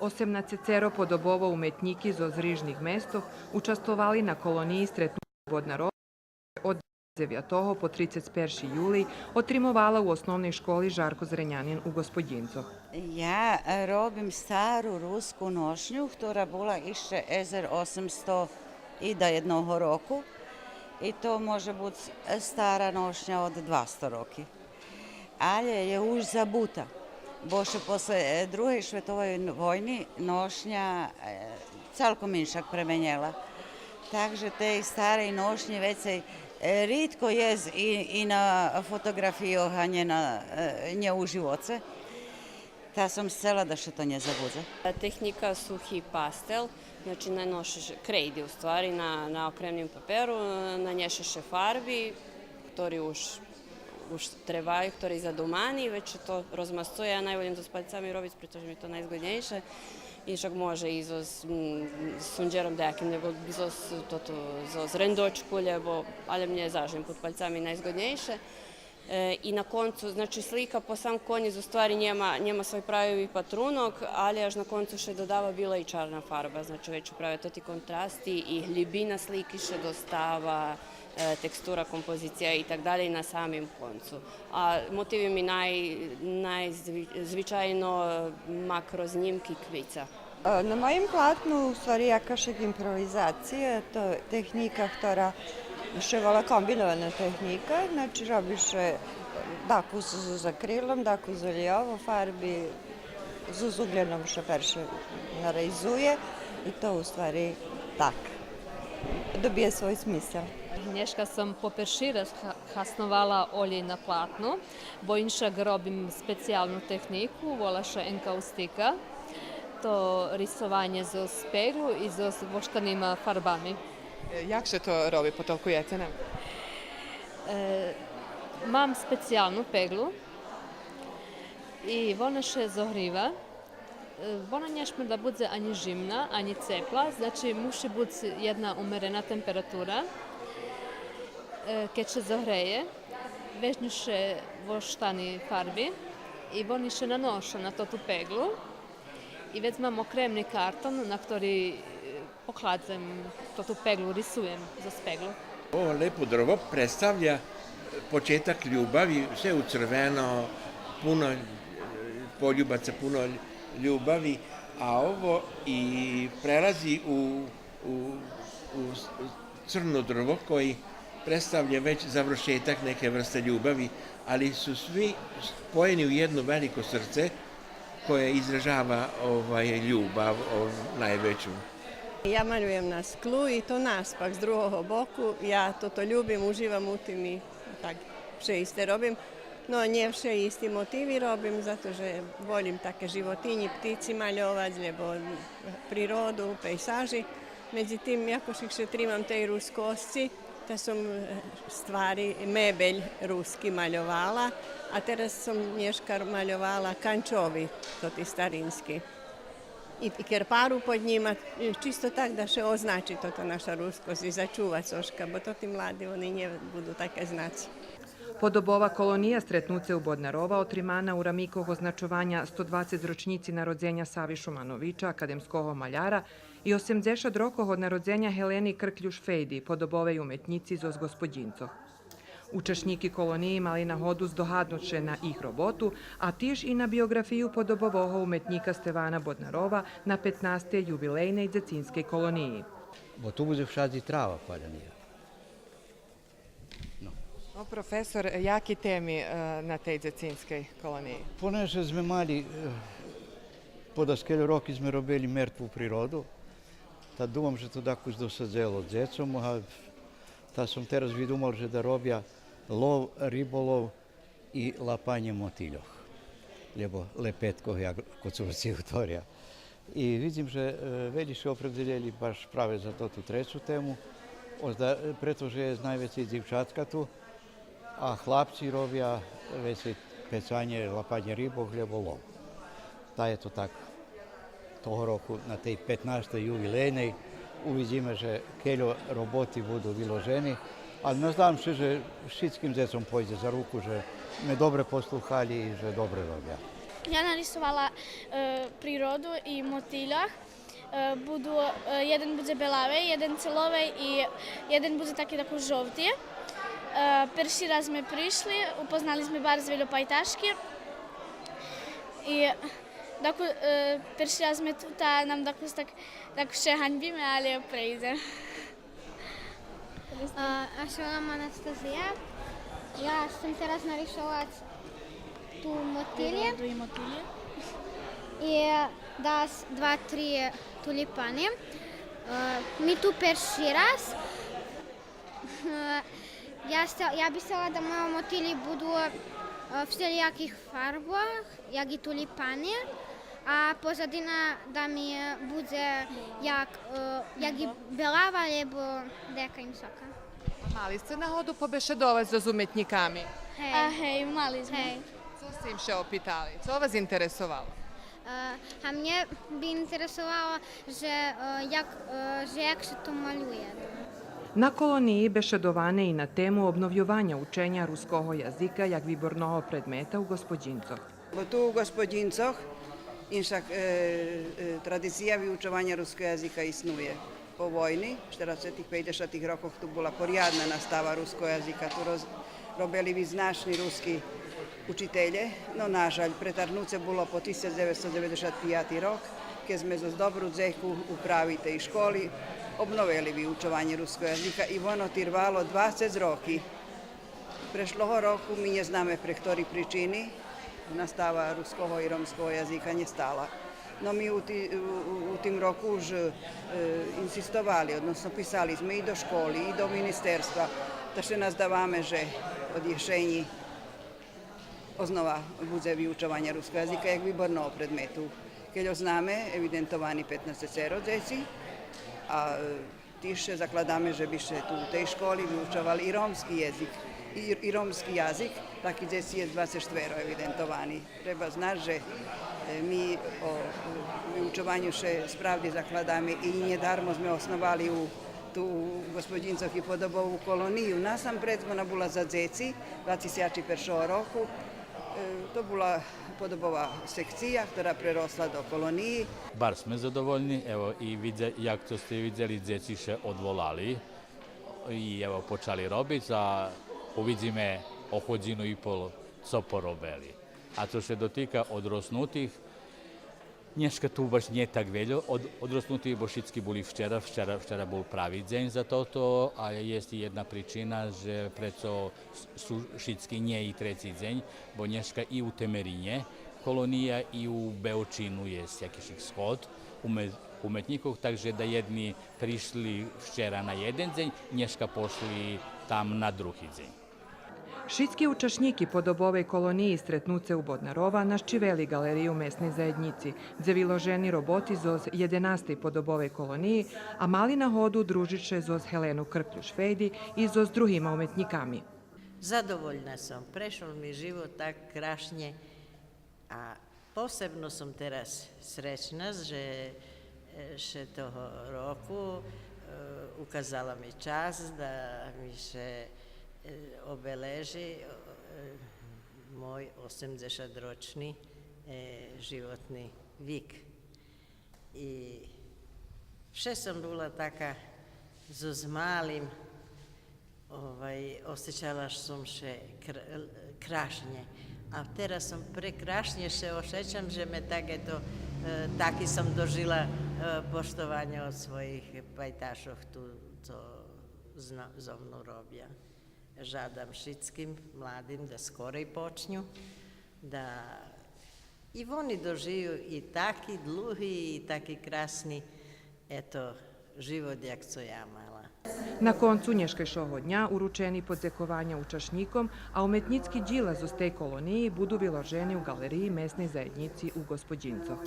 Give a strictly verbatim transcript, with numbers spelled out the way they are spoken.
Осемнацецеро подобово уметнїки зоз рижних местох участвовали на колониї Стретнуце у Боднарове од дзевятого по трицец перши юлий, отримовала у Основней школи „Жарко Зренянин” у Ґосподїнцох. Я, е, робим стару руску ношню, котра була ище езер осемсто и да єдного року. И то може буц, е, стара ношня од двасто роки. Але є уж забута, бо ше после, е, Другей шветовей войни ношня, е, цалком иншак пременєла. Так же тей старей ношнї вецей, е, ридко єст и, и на фотоґрафийох, а нє на, е, нє у живоце. Та сом сцела да ше то нє забудзе. Технїка сухи пастел, значи, наношиш крейди, у ствари, на, на окремним паперу, нанєшеш ше фарби, котри уж, уж требаю, котри задумани, вец ше то розмасцує, я найволїм зоз пальцами робиц, прето же ми то найзгоднєйше. Иншак може и зоз, м, сунджером даяким, лєбо зоз, тото, зоз рендочку, лєбо, але мнє заш лєм пуд пальцами найзгоднєйше. Е, и на концу, значи, слика по сам конєц у ствари нєма, нєма свой прави патрунок, але аж на концу ше додава била и чарна фарба, значи, вец праве тоти контрасти и глїбина слики ше достава, е, текстура, композиция и так далєй на самим концу. А мотиви ми най-, найзви-, звичайно макрознїмки, квица. Е, на моїм платну, у ствари, якашик импровизация, то технїка котра ше вола комбинована технїка, значи, роби ше дакус з, з акрилом, дакус з олїйово фарби, з, з углєном ше перше нарайзує и то, у ствари, так добиє свой смисел. Нєшка сом по перши раз ха-, хасновала олїй на платну, бо иншак робим специялну технїку, вола ше енкаустика. То рисованє зоз пеґлу и зоз воштанима фарбами. Е, як ше то роби, потолкуєце нам? Е, мам специялну пеґлу и вона ше зогрива. Е, вона нє шме да будзе анї жимна, анї цепла, значи муши буц єдна умерена температура. Е, кед ше зогреє, вежню ше воштани фарби и вони ше наноша на тоту пеґлу. И вец мам окремни картон на котри, е, покладзем тоту пеґлу, рисуєм зоз пеґлу. О, лепо дрво представя почетак любави, вше у црвено, пуно, е, полюбаца, пуно любави, а ово и прелази у, у, у с-, црно дрво коє представя вец завршетак нєкей врсте любави, али су сви споєни у єдно велико срце коє изражава, овай, любав, о, найвецу. Я малюєм на склу и то наспак з другого боку. Я тото любим, уживам у тим и так вше исте робим. Но, нє вше исти мотиви робим, зато же волїм таке животинї, птици мальовац, лєбо природу, пейзажи. Медзитим, якошик ше тримам тей рускосци, та сом, е, ствари, мебель руски мальовала, а тераз сом нєшка мальовала канчови, тоти старински. И, и керпару под нїма, е, чисто так да ше означи тота наша рускосц и зачува цошка, бо тоти млади, вони нє буду таке знац. Подобова колония „Стретнуце у Боднарова” отримана у рамикох означованя сто двацец рочнїци народзеня Сави Шумановича, академского маляра, и осемдзешат рокох од народзеня Гелени Крклюш Фейди, подобовей уметнїци зоз Ґосподїнцох. Учашнїки колониї мали нагоду здогаднуц ше на їх роботу, а тиж и на биоґрафию подобового уметнїка Стевана Боднарова на петнастей ювилейней дзецинскей колониї. Бо ту будзе вшадзи трава палєна. Но. Но, професор, яки теми, е, на тей дзецинскей колониї? Понеже зме мали, е, подаскельо роки зме робели мертву природу, та думам же то дакус досадзело дзецом, а та сом тераз видумал же да робя лов, риболов и лапанє мотильох, лєбо лепеткох, як Коцурци гуторя. И видзим же, е, велї ше опредзелєли баш праве за тоту трецу тему, озда-, прето же єст найвецей дзивчатка ту, а хлапци робя вецей пецанє, лапанє рибох, лєбо лов. Та ето так того року на тей петнастей ювилейней увидзиме же кельо роботи буду виложени, а наздавам ше же шицким дзецом пойдзе за руку, же ме добре послухали и же добре робя. Я нарисовала, е, природу и мотильох. Е, буду, е, єден будзе белавей, єден целовей и єден будзе таки, тако жовти. Е, перши раз зме пришли, упознали зме барз вельо пайташки. И тако, е, перши раз зме ту, та нам тако, так, так ше ганьбиме, але прейдзе. А, аз волам Анастазия. Я шцем тераз нарисовац ту мотилї. Природу и мотилї. И дас два-три тулїпани. Е, ми ту перши раз. Е, я сце-, я би сцела да мойо мотилї буду, е, вшелїяких фарбох, як и тулїпани, а позадина да ми будзе як, е, як и белава, лєбо даяка иншака. Мали сце нагоду побешедовац зоз уметнїками? Гей. А, гей, мали зме. Гей. Цо сце им ше опитали? Цо вас интересовало? Е, а мнє би интересовало же, е, як, е, же як ше то малює. На колониї бешедоване и на тему обновйованя ученя руского язика як виборного предмета у Ґосподїнцох. Бо ту у Ґосподїнцох, иншак, е, е, традиция виучованя руского язика иснує. По войни, штерацетих, пейдзешатих рокох ту була порядна настава руского язика, ту роз-, робели визначни руски учителє, но, нажаль, претарнуце було по тисяч дзевецсто дзеведзешат пияти рок, кед зме зоз добру дзеку управи тей школи обновели виучованє руского язика и воно тирвало двацец роки. Прешлого року ми нє знаме пре хтори причини настава руского и ромского язика нє стала. Но ми у ти-, у, у, у тим року уж, е, инсистовали, односно писали зме и до школи, и до министерства, та ше наздаваме же од єшенї ознова будзе виучованє руского язика як виборного предмету. Кельо знаме, евидентовани петнацецеро дзеци, а, е, тиж ше закладаме же би ше ту у тей школи виучовал и ромски язик, и, и ромски язик, таки дзеци єст двацец штверо евидентовани. Треба знац же, е, ми о, о виучованю ше справди закладаме и нє дармо зме основали у, ту у Ґосподїнцох и подобову колонию. Насампредз вона була за дзеци, два тисячи першого року. Е, то була подобова секция, котра преросла до колониї. Барз зме задовольни, ево, и видзе-, як цо сце видзели, дзеци ше одволали и, ево, почали робиц, а увидзиме о годзину и пол цо поробели. А цо ше дотика одроснутих, нєшка ту баш нє так вельо од-, одроснутих, бо шицки були вчера, вчера, вчера бул прави дзень за тото, а єст и єдна причина же прецо с-, су шицки нє и треци дзень, бо нєшка и у Темеринє колония и у Беочину єст якишик сход уме-, уметнїкох, так же да єдни пришли вчера на єден дзень, нєшка пошли там на други дзень. Шицки учашнїки подобовей колониї Стретнуце у Боднарова нащивели ґалерию Месней заєднїци, дзе виложени роботи зоз єденастей подобовей колониї, а мали нагоду дружиц ше зоз Гелену Крклюш-Фейди и зоз другима уметнїками. Задовольна сом. Прешол ми живот так крашнє, а посебно сом тераз сречна же, е, ше того року, е, указала ми часц да ми ше, е, обележи, е, мой осемдзешатрочни, е, животни вик. И вше сом була така зоз малим, овай, осецала сом ше кр-, крашнє. А тераз сом прекрашнє ше осецам же ме так, ето, е, таки сом дожила, е, поштованє од своїх пайташох ту, цо зна-, зо мну робя. Жадам шицким младим да скорей почню, да и вони дожию и таки длуги, и таки красни, ето, живот як цо я мала. На концу нєшкайшого дня уручени подзекованя учашнїком, а уметнїцки дїла зоз тей колониї буду виложени у ґалериї Месней заєднїци у Ґосподїнцох.